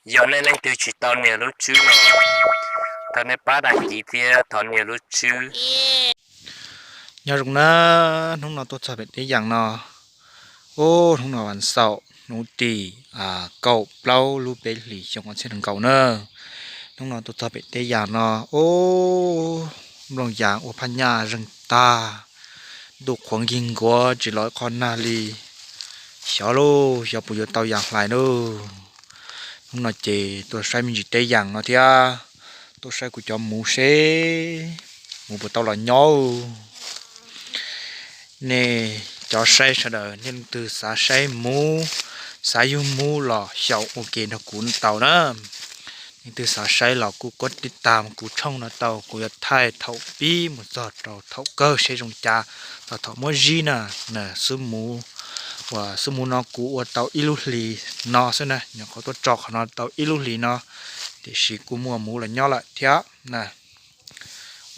Yog nej leej twg tsis tau nias lub tswb no, thov nej pab đăng ký thiab thov nias lub tswb. Nyob zoo na, hnub no tuaj txog pem teb yas no, ub, hnub no vas xaum hnub tim kaum plaub lub peb hlis xyoo ob txhiab nees nkaum na. Hnub no tuaj txog pem teb yas no, ub, nplooj yas ua phaj nyaj zeeg tag, ntuj qhuav nkig nkuav tsis los ib qho nag li. Xyov lauj, xyov puas yuav tau yas hlais lauj. Hnub no ces tuaj saib me ntsis teb yas no thiab, tuaj saib kuv cov muv seb muv puas tau los nyob. Nej cov saib sawv daws, nej leej twg xav saib muv, xav yug muv los xyaum ua ke nrog kuv tau na. Nej leej twg xav saib los kuj kov tib tas kuv tshooj no tau, kuv yuav thaij thaum pib mus txog rau thaum kawg seb zoo cas, txog thaum muab zib na. Xub muv, uas xub muv no kuv ua tau ib lub hlis no xwb na, nyuam qhuav tuaj tso qhov no tau ib lub hlis no, tiam sis kuj muaj muv los nyob lawm thiab na.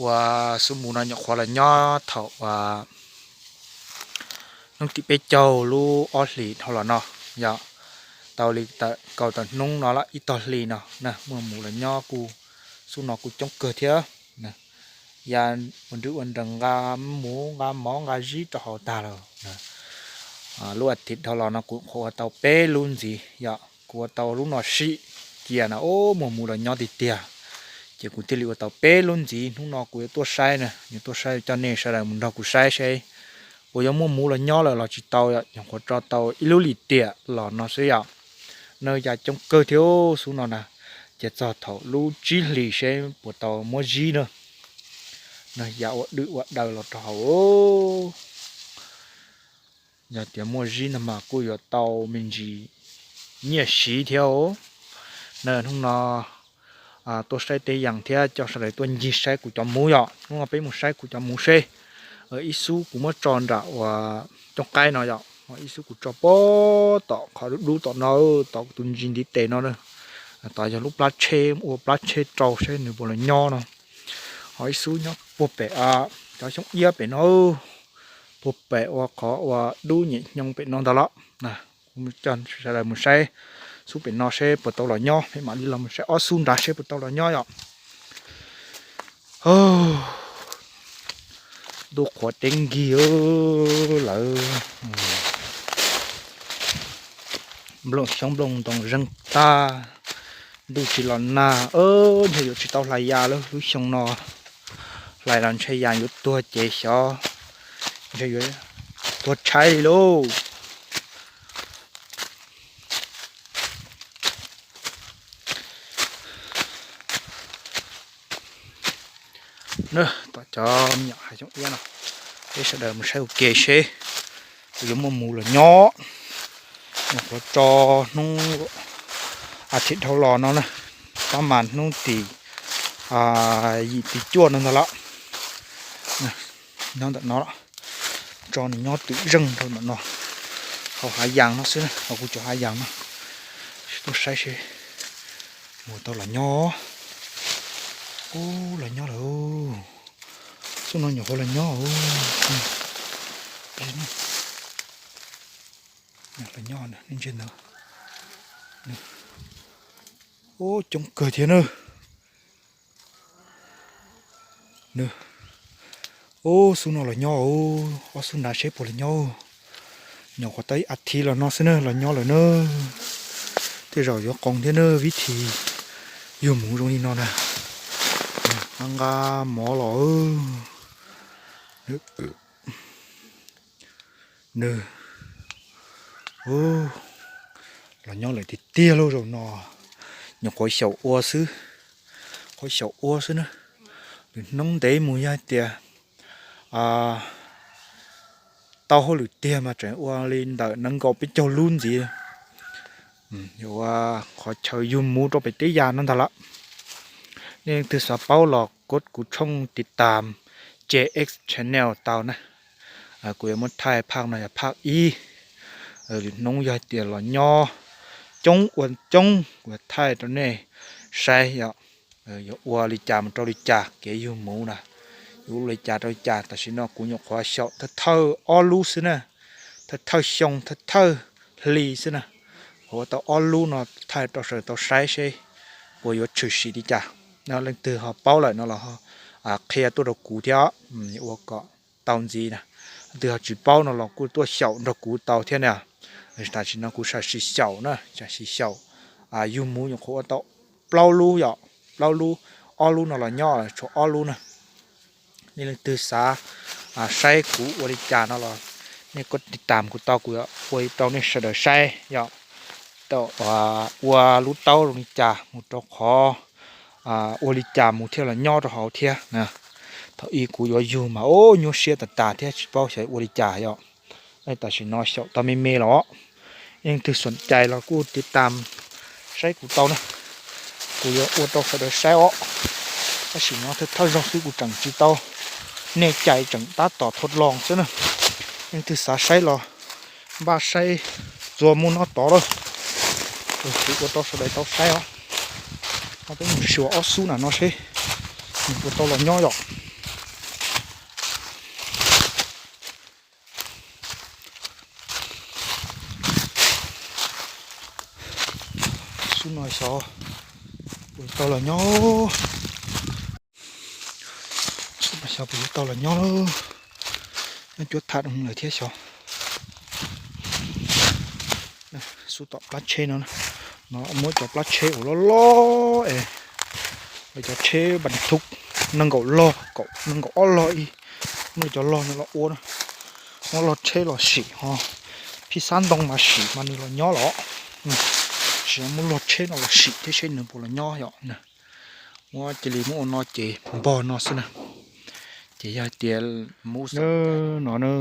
Uas xub muv no nyuam qhuav los nyob thaum uas hnub tim peb caug lub ob hlis dhau los no, yog tau li tawm kaum tawm hnub no lawm ib tog hli no na, muaj muv los nyob kuj, xub no kuj coob kawg thiab. Yas ua nrwv ua nrees nqa muv nqa mov nqa zib rau hauv tag lawm. Lub as thiv dhau los no kuv qhuav ua tau peb lub ntxiv, yog kuv ua tau lub no sim cia na, ub, muaj muv los nyob tiag tiag. Ces kuv thiaj li ua tau peb lub ntxiv, hnub no kuv yuav tuaj saib na, yuav tuaj saib coj nej sawv daws mus nrog kuv saib seb puas yuav muaj muv los nyob lawm los tsis tau, nyuam qhuav tso tau ib lub lim tiam los no xwb yom. Na yas coob kawg thiab xub no na, ces txog thaum lub tsib hlis seb puas tau muab zib na. Na yas ua dwj ua daws los rau hauv. Yog tias muaj zib no mas kuj yuav tau me ntsis nyiaj siv thiab os. Na hnub no tuaj saib teb yas thiab coj sawv daws tuaj ncig saib kuv cov muv yom. Hnub no peb mus saib kuv cov muv seb. Ib xub kuv muab tso nram uas cooj qaib no yom, ho ib xub kuv tso pem tom qhov dub dub tom no, tom kuv tus ntsis ntiv tes no na. Tod yog lub plab tsheb, ua plab tsheb rau seb nws puas los nyob no. Ho ib xub nyob puag pem cov xyoob iab pem no, puag pem ua qhov ua dub nyem xyoo pem no ntag los. Kuv coj sawv daws mus saib xub pem no seb puas tau los nyob, peb mam li los mus saib ob xub nrad seb puas tau los nyob yom. Ntuj qhuav teb nkig lawm, nplooj xyoob nplooj ntoo zeeg tag, ntuj tsis los nag, ntshe yuav tsis tau hlais yas lawm lub xyoo no. Hlais los ntshe yas yuav tuag ces xyov, ntshe yuav tuag tshaib li lauj. Na, tom cov me nyuam hav xyoob iab no, peb sawv daws mus saib ua ke seb puas yuav muaj mus los nyob. Nyuam qhuav tso hnub as thiv dhau los no na, tab mas hnub tim yim tim cuaj no ntag los. Nyob ntawm no los, tso nws nyob twm zeeg rau ntawm no, hauv hav yas no xwb, hauv kuv cov hav yas no. Tuaj saib seb mus tau los nyob. Ub, los nyob lawm. Xub no nyuam qhuav los nyob. Los nyob ntawm, ub, coob kawg thiab na. Ub, xub no los nyob, ob xub nrad seb puas los nyob. Nyuam qhuav tau ib as thiv los no xwb na los nyob lawm na. Tej zaum yuav qoos thiab na, vib thi yug mus zoo li no na. Nqa nqa mov los. Nws, los nyob lawm tiag tiag lauj zaum no. Nyuam qhuav xyaum ua xwb, qhuav xyaum ua xwb na. Lwm hnub ntev mus yog hais tias tau hauj lwm tiag mas tseem ua li ntawm nees nkaum peb caug lub ntxiv. Yuav ua qhov chaw yug mus rau pem teb yas no ntag lawm. Nej leej twg xav paub los kov kuv tshooj tiv tam C X Channel tau na. Kuv yuav muab thaij phaj no yog phaj ib. Lwm hnub yog hais tias los nyob coob ua coob kuv yuav thaij rau nej saib yom. Yuav ua li cas mus rau li cas kev yug mus na, yuav ua li cas rau li cas. Tam sim no kuv nyuam qhuav xyaum thawj thawj ob lub xwb na, thawj thawj xyoo thawj thawj hli xwb na. Ua tau ob lub no thaij rau sawv daws tau saib seb puas yuav tshwm sim li cas. Leej twg ho paub lawm no los qhia tuaj rau kuv thiab, ua kom tau ntxiv na. Leej twg ho tsis paub no los kuj tuaj xyaum nrog kuv tau thiab na. Tam sim no kuv sam sim xyaum na, sam sim xyaum. Yug mus nyuam qhuav ua tau plaub lub yom, plaub lub, ob lub no los nyob tshuav ob lub na. Nej leej twg xav saib kuv ua li cas no los nej kuj tiv tam kuv tau, kuv ua rau nej sawv daws saib yom. Tau ua lub taub zoo li cas mus rau qhov ua li cas mus thiaj los nyob rau hauv thiab. Thaum ub kuv yuav yug mas ub nyuaj siab tas tas thiab tsis paub xyov ua li cas yom. Tam sim no xyaum tau me me los, leej twg xom cai los kuj tiv tam saib kuv tau na, kuv yuav ua rau sawv daws saib os. Tab sis no thawj thawj zaug xwb kuv tseem tsis tau, nej cais tseem tab tom thua los xwb na. Leej twg xav saib los npaj saib txuas mus no tod lawm. Kuv ua rau sawv daws tau saib os. No peb mus xyuas ob xub na no seb nws puas tau los nyob yom. Xub no xyov puas tau los nyob, xub no xyov puas yuav tau los nyob lawm. Nyob cuab tham lawm thiab xyov. Xub tom plab tsheb no, no muab cov plab tsheb uas loj loj es, cov tsheb npas thub nees nkaum log, nees nkaum ob log ib, muab cov log no los ua, muab log tsheb los sim ho, phij xab ntoo mas sim mas nws los nyob los. Sim muab log tsheb no los sim thiab seb nws puas los nyob yom. Muab cia li muab ua no ces npog no xwb na. Ces yog hais tias mus no na,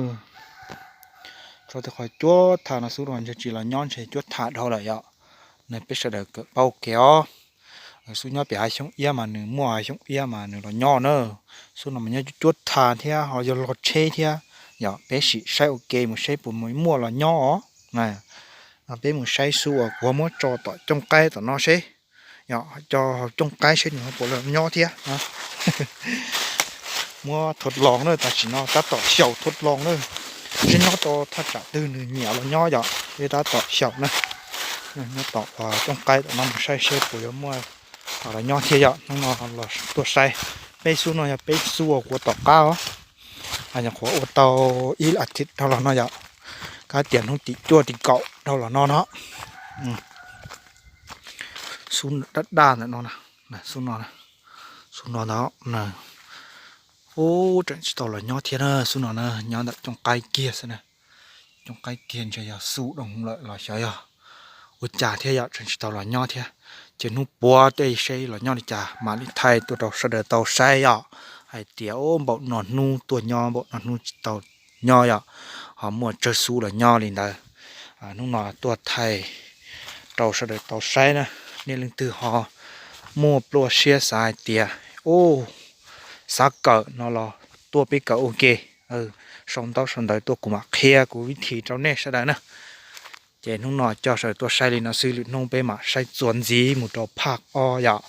tso tej qhov cuab tham no xwb los ntshe tsis los nyob, ntshe cuab tham dhau lawm yom. Nws peb sawv daws kawm paub kev os. Xub nyob pem hav xyoob iab mas nws muaj hav xyoob iab mas nws los nyob na. Xub no mas nyob cuab tham thiab ho yog log tsheb thiab yom. Peb sim saib ua ke mus seb puas muaj los nyob os. Peb mus saib xub uas kuv muab tso tom cooj qaib tom no seb, yog cov cooj qaib seb nws ho puas los nyob thiab. Muab thua los na, tam sim no tab tom xyaum thua los na, seb nyob rau thaj tsam twg nws nyiam los nyob yom, peb tab tom xyaum na. Nyob tom cooj qaib tom no mus saib seb puas yuav muaj los nyob thiab yom. Hnub no los tuaj saib peb xub no yog peb xub uas kuv ua tom qab os. Nyuam qhuav ua tau ib as thiv dhau los no yom, kab tias hnub tim cuaj tim kaum dhau los no no. Xub daj daj ntawm no, xub no, xub no ntawd. Ub, tseem tsis tau los nyob thiab na, xub no na, nyob ntawm cooj qaib kiag xwb na. Cooj qaib kiag ntshe yog xub doo lawm los xyov yog ua cas thiab yom, tseem tsis tau los nyob thiab. Ces hnub puav tej seb los nyob li cas mam li thaij tuaj rau sawv daws tau saib yom. Hais tias ub, npaum no hnub tuaj nyob, npaum no hnub tsis tau nyob yom, ho muaj tsawg xub los nyob li ntawd. Hnub no tuaj thaij rau sawv daws tau saib na. Nej leej twg ho muaj pluaj siab xav hais tias ub, xav kawm no los tuaj peb kawm ua ke. Sau ntaub sau ntawv tuaj kuv mam qhia kuv vib thim rau nej sawv daws na. Ces hnub no coj sawv daws tuaj saib li no xwb, lwm hnub peb mam saib txuas ntxiv mus rau phaj ob yom.